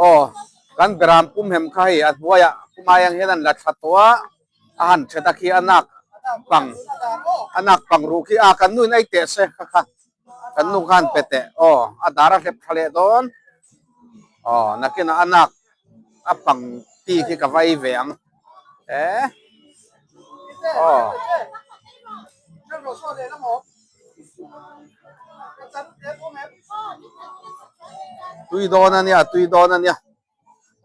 Aw kan beram pum hem kha hei a hnuaiah pumai ang hian an la thla tawh a, a han thet a khi a nak pang a nak pang ruh khi a kan nu in ei teh se kha kha kan nu khan pe teh aw a dar a hlep thla leh dawn aw nakinah a nak a pang ti khi ka va ei ve ang e aw. Tui dawn a nia tui dawn a nia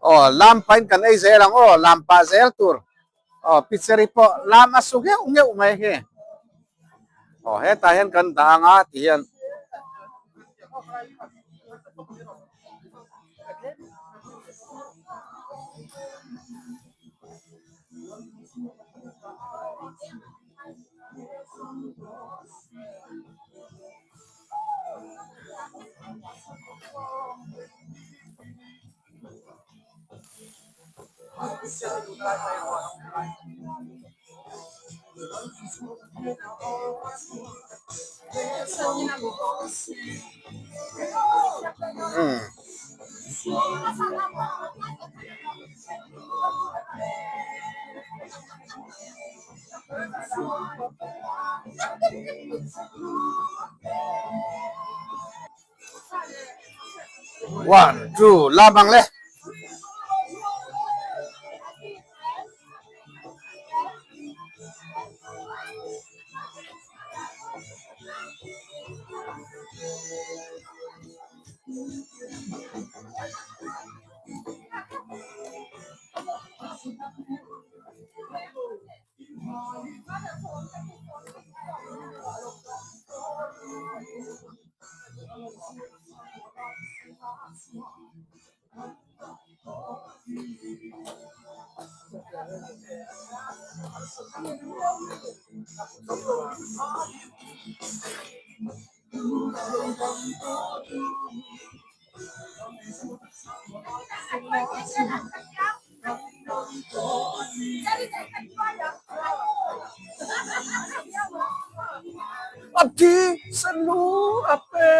aw lam pahin kan ei zel ang aw lam pah zel tur aw picheri pawh lam a su ngheuh ngheuh mai hi aw hetah hian kan dah ang a ti hian. One, two, lam ang le. A thi san lu a pe.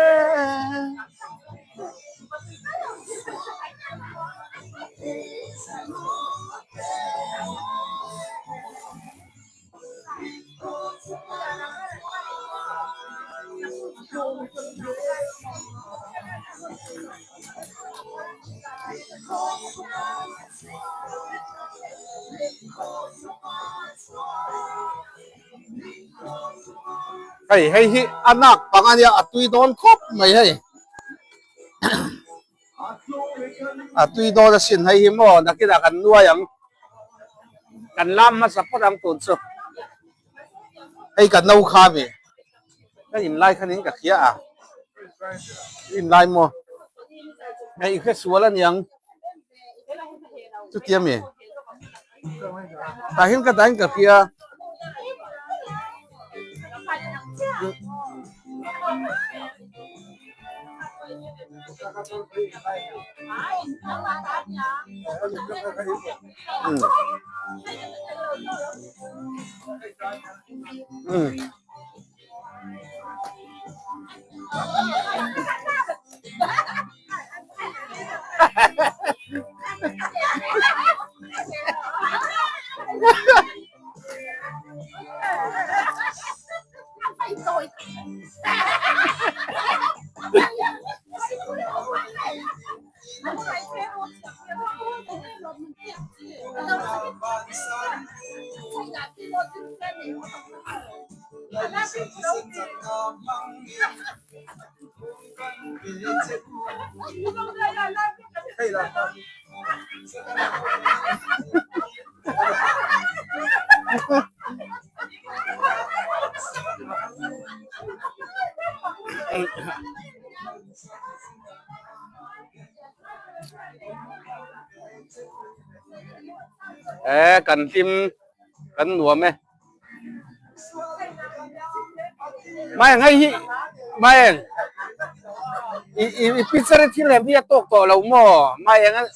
Hei hei hi a nak pang a nia a tui dawn khawp mai hei a tui dawn asin hei hi maw nakinah kan nuai ang kan lam hmasa phawt ang tun chu hei ka no kha mi ka in lai khanin ka hria a in lai maw hei i hresual aniang chutia mi tah hian ka dah in ka hria. E kan hlim kan nuam e mai ang hei hi mai ang i i i picture hi thil hem hi a tawk tawh lo maw mai ang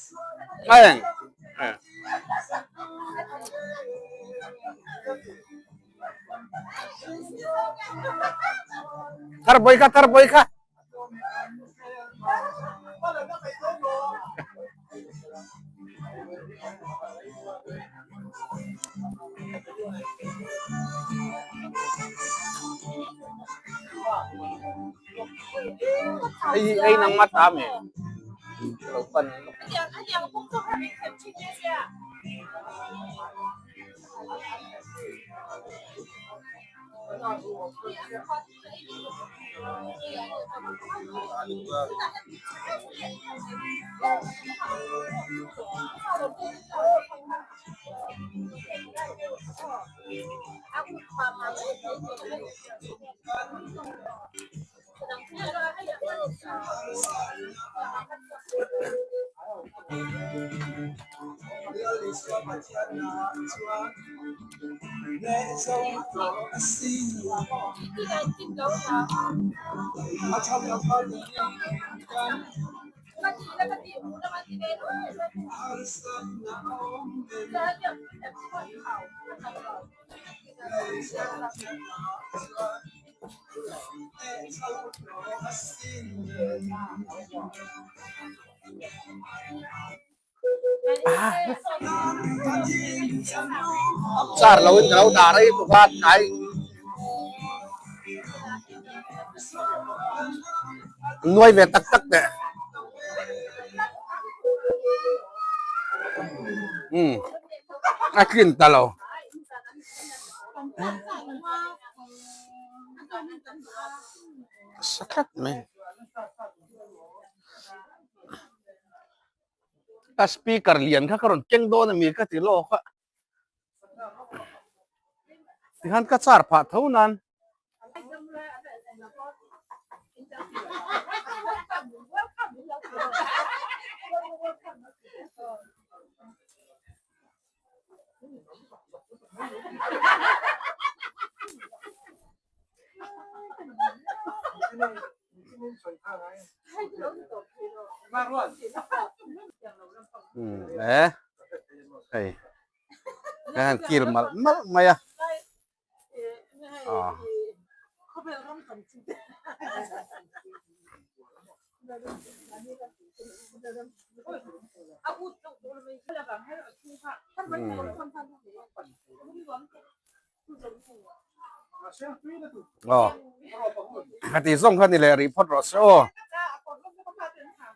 mai ang thar bawi kha thar bawi kha. Hei hi ei nang mat a mi? Ka lo pan lawk. Char lo in ka lo dah rei tuk a tlai nuai ve tak tak teh. Um a tlin ta lo. Sa tlat mai. A speaker lian kha ka rawn keng dawn a mi ka ti lawk a. Tikhan ka char phah tho nan. E hei ka han kil malh malh mai a ah. Aw ka tih zawng kha ni leh rih phawt rawh se aw.